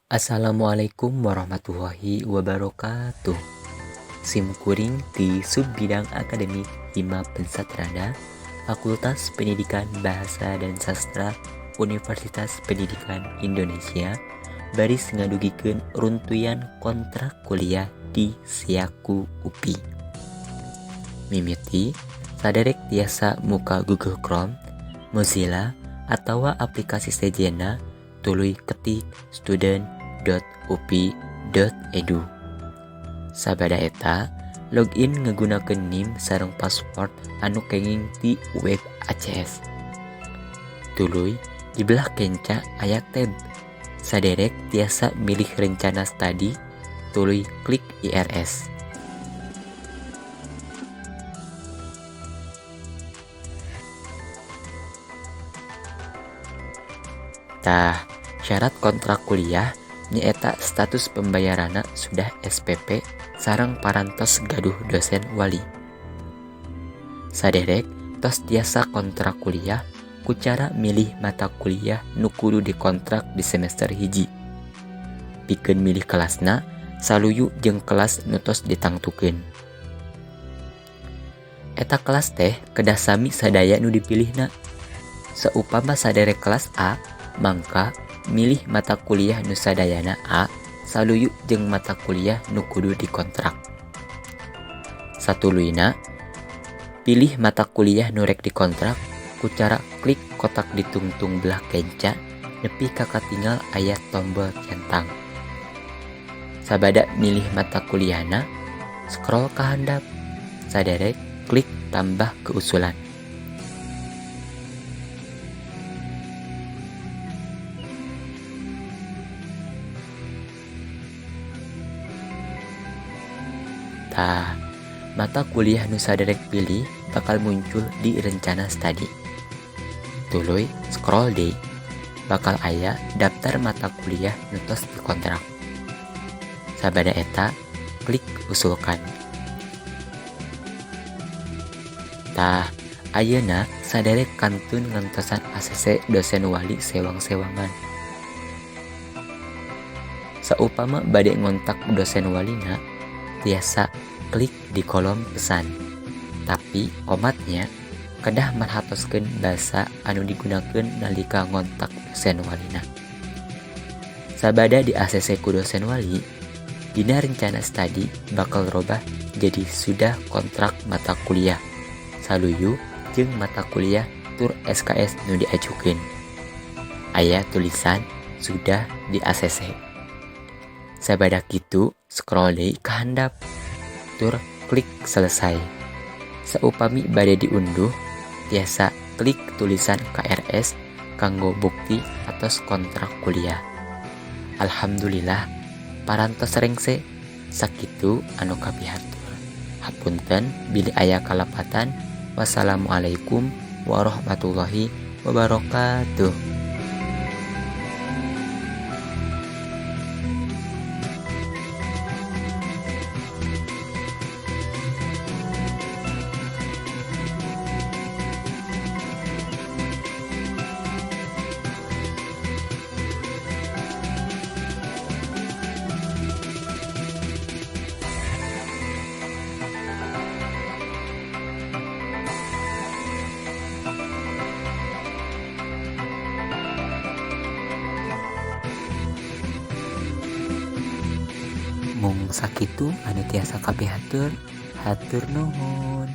Assalamualaikum warahmatullahi wabarakatuh. Sim kuring ti Subbidang Akademik Hima Pensatrada, Fakultas Pendidikan Bahasa dan Sastra, Universitas Pendidikan Indonesia, baris ngadugikeun runtuyan kontrak kuliah di SIAKU UPI. Mimiti saderek tiasa muka Google Chrome, Mozilla, atawa aplikasi sejenna, tuluy ketik student.upi.edu. Sabada eta login ngagunakeun NIM sareng password anu kenging ti web ACS. Tuluy di belah kenca aya tab. Saderek tiasa milih rencana studi, tuluy klik IRS. Tah, syarat kontrak kuliah nyaeta status pembayaranna sudah SPP sareng parantos gaduh dosen wali. Saderek tos tiasa kontrak kuliah ku cara milih mata kuliah nu kudu dikontrak di semester 1. Pikeun milih kelasna saluyu jeung kelas nu tos ditangtukeun. Eta kelas teh kedah sami sadaya nu dipilihna. Saupama saderek kelas A, mangka milih mata kuliah nu sadayana A saluyu jeung mata kuliah nu kudu dikontrak. Satuluyna, pilih mata kuliah nu rek dikontrak ku cara klik kotak ditungtung belah kenca nepi ka katingal aya tombol centang. Sabada milih mata kuliahna, scroll ka handap. Saderek klik tambah keusulan. Tah, mata kuliah nu saderek pilih bakal muncul di rencana studi. Tuluy scroll deui, bakal aya daftar mata kuliah nu tos dikontrak. Sabada eta klik usulkan. Tah, ayeuna saderek kantun ngantosan ACC dosen wali sewang-sewangan. Saupama bade ngontak dosen walina, tiasa klik di kolom pesan. Tapi omatnya kedah merhatoskeun basa anu digunakeun nalika ngontak dosen walina. Sabada di ACC ku dosen wali, dina rencana studi bakal robah jadi sudah kontrak mata kuliah saluyu jeung mata kuliah tur SKS nu diajukeun. Aya tulisan sudah di ACC. Sabada kitu scroll deui ka handap, tur klik selesai. Saupami bade diunduh, tiasa klik tulisan KRS kanggo bukti atos kontrak kuliah. Alhamdulillah parantos rengse. Sakitu anu kapihatur. Hapunten bilih aya kalepatan. Wassalamualaikum warahmatullahi wabarakatuh. Mung sakitu anu tiasa kapihatur, hatur nuhun.